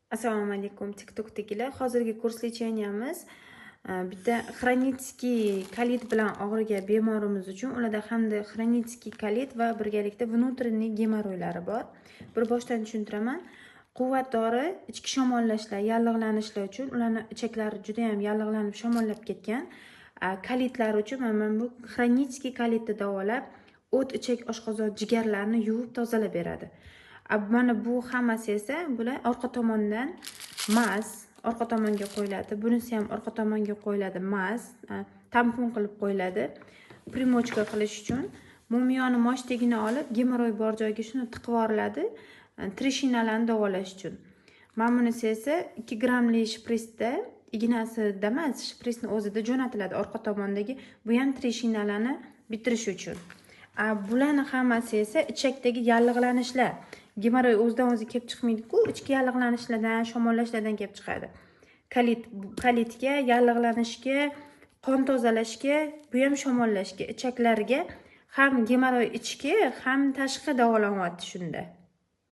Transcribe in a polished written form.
Assalomu alaykum, TikTokdagilar. Hozirgi kurs лечения miz bitta хронический kolit bilan og'rigan bemorimiz uchun. Ularda hamda хронический kolit va birgalikda внутренний gemorroylari bor. Bir boshdan tushuntiraman. Quvvat dori ichki shamollashlar, yallig'lanishlar uchun, ularni ichaklari juda ham yallig'lanib, shamollab ketgan. Kolitlar uchun mana bu хронический kolitni davolab, o't, ichak, oshqozon, jigarlarni yuvib tozalab beradi. Mana bu hammasi esa bular orqa tomondan мазь, orqa tomonga qo'yiladi. Bunisi ham orqa tomonga qo'yiladi, мазь, tampon qilib qo'yiladi. Примочка qilish uchun mumiyoni moshtegini olib, gemorroy bor joyga shuni tiqib yuboriladi, трещина larni davolash uchun. Mana bunisi esa 2 grammli shpritsda, ignasida emas, shpritsni o'zida jo'natiladi orqa tomondagi. Bu ham трещина larni bitirish uchun. Bularni hammasi esa ichakdagi yallig'lanishlar. Gemorroy o'zidan o'zi kelib chiqmaydi-ku, ichki yallig'lanishlardan, shamollashlardan kelib chiqadi. Kolit, kolitga, yallig'lanishga, qon tozalashga, bu ham shamollashga, ichaklarga ham gemorroy ichki, ham tashqi davolanyapti shunda.